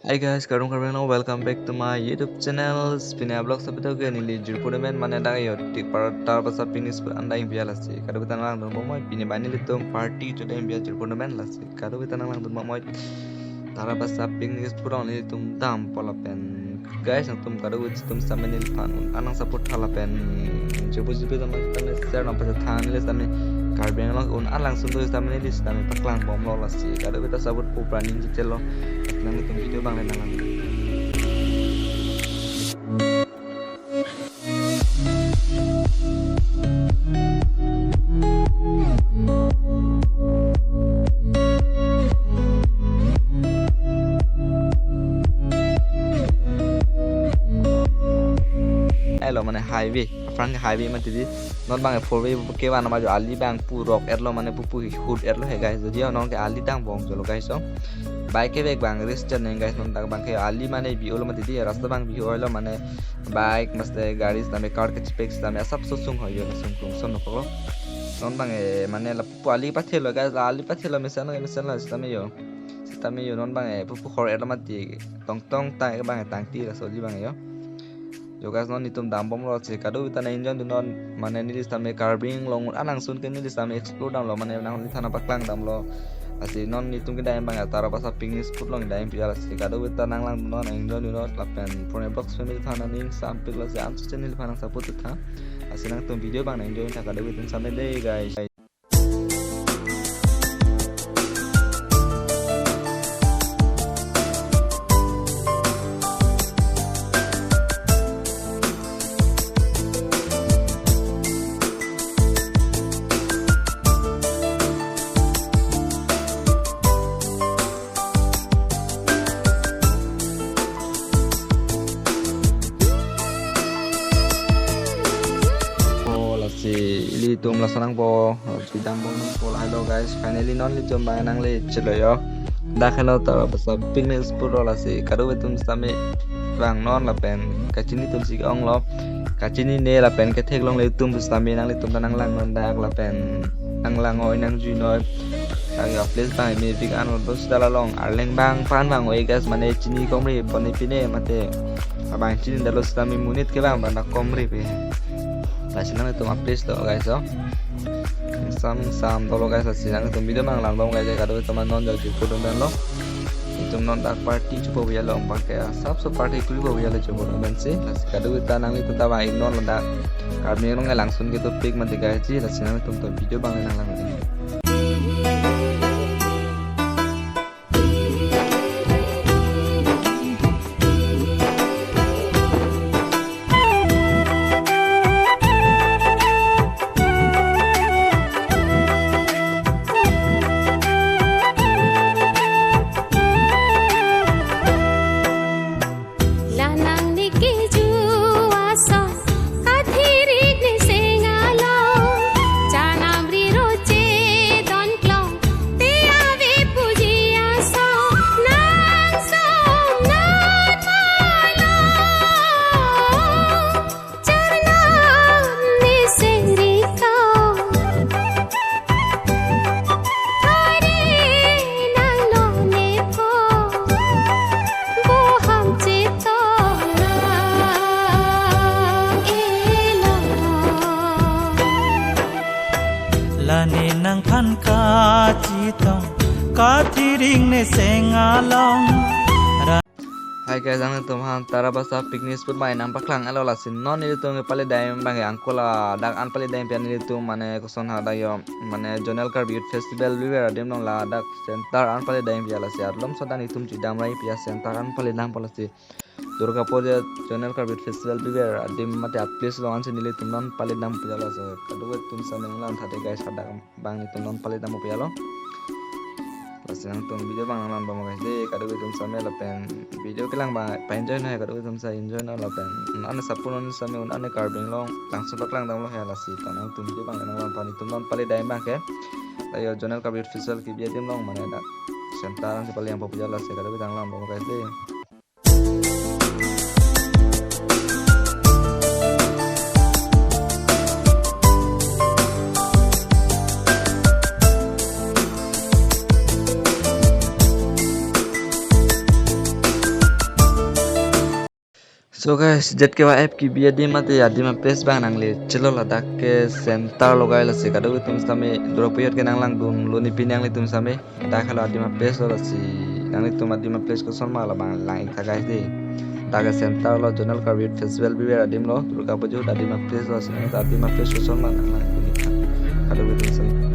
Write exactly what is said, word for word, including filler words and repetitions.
Hi guys, kardom kardom, welcome back to my YouTube channel. Pini vlog sabi to ke neli Jirpo domen mane dak yo tik par Tarabasa picnic spot an dang pia lasi. Kadokave ta nanglang dun bom moi, pini ba nelitum party cho dang pia Jirpo domen lasi. Kadokave ta nanglang dun bom moi. Tarabasa picnic spot along nelitum dampo lapen guys, nangtum kadokave atum sitame neliphan un-an nang-support tha lapen Jirpo Jirpi teman sitame share nang pachethan, neli sitame Karbi Anglong un-an langsun do sitame neli sitame paklang bomlo lasi. Kadokave ta support pu praning jichelo. Nangtum video bang le nanglang. Elo mane highway, aphrang ke highway mati di. Non bang four way ke van ma jo ali bang pu rok etlo mane pu pu hut etlo he guys. Jodi non ke ali dang bom jolo guys, so bike ke bek bang risk channel guys, non dak bang ke ali mane bi olo mati di, rasta bang bi olo mane bike maste gari sitame car ke chipek sitame asap so sung hoyo, sung sung son noklo. Non bang e mane lapu ali pathelo guys, la ali pathelo mesen lo mesen lo sitame yo. Sitame yo non bang e pu pu khor etlo mati tong tong ta bang e tangti la soli bang yo. Yo guys, non nelitum dam bomlo si kadokave ta nang enjoy dun non mane neli sitame Karbi Anglong un-an langsun ke neli sitame explore damlo mane nangli thana paklang damlo. Lasi non nelitum ke dang bang Tarabasa picnic spot along dang pia lasi kadokave ta nanglang dun non enjoy dun non lapen pune box family thana ning sampik lasi ansu channel phan nang support tha. Lasi nangtum video bang nang enjoy tha kadokave atum sitame dei guys. Oh, lasi ilitum lason nangpo, lasi dam bompo lahelo guys. Finally non nelitum bang nangle chelo yo. Dak helo Tarabasa picnic spot lo lasi kadokave atum sitame vang non lapen kachini atum si onglo. Kachinine lapen kethek longle atum sitame nanglitum ta nanglang non dak lapen nanglang oi nangjui noi. Dak yo place bang me big an lo sita la long arleng bang pan bang oi guys mane chini komre pone pine mate abang chini dalo sitame monit ke bang bang komre pe. Lasi nangtum a place lo guys, so sam sam dolo guys, lasi nangtum video bang lang dong guys, kadokave atum non jo Jirpo domen lo. Itum non dak party chupo biya long pakai asap so party kuli bo biya le chupo domen si. Lasi kadokave ta nanglitum ta bang ignore lo dak. Karbi Anglong langsun ke topik mati guys si, lasi nangtum ta video bang nanglang. Lanang niki ju ason kathirik ne seng along, chanam ri roche don klong, te ave puji ason, nang som nan malong. Charnam ne seng ri kau. Hari nang lo ne po. Boham chetong na elo. Lane nangphan kachetong, kathiring ne seng along. Hi guys, nangtum han Tarabasa picnic spot mai nang paklang elo lasi non nelitum ke pale dam bang angkola dak an pale dam pian nelitum mane koson ha dak yo mane Zonal Karbi Youth Festival biver adim along ladak center an pale dam pia lasi arlom so dan itum chidam rai pia center an pale dampo lasi Durga Puja Zonal Karbi Youth Festival biver adim mate a place along ansi nelitum non pale dam pia lasi kadokave atum sitame nanglang thate guys, hadak bang nelitum non pale dam pia lo. Lasi nangtum video bang nanglang bom guys de, kadokave atum sitame lapen video kelang bang pa enjoy noi, kadokave atum sitame enjoy noi lapen un-an support non sitame un-an Karbi Anglong langsun paklang damlo he lasi ta nangtum video bang nanglang pa nelitum non pale dam bang ke. Tayo Zonal Karbi Youth Festival kebi adim along mane dak center ansi pale dampo pia lasi kadokave nanglang bom guys de. So guys, Z K Y F kibi adim mate adim a-place abang nangle chelo, ladak ke center logai, lasi kadokave atum sitame durok piyot ke nanglangdunlo ne pini nanglitum sitame. Dak helo adim a-place lo, lasi nanglitum adim a-place koson ma labang lang-ik tha guys de. Dak ke center lo, Zonal Karbi Youth Festival biver adim lo, Durga Puja ahut adim a-place lo, lasi adim a-place koson ma nanglang-ik tha kadokave atum sitame.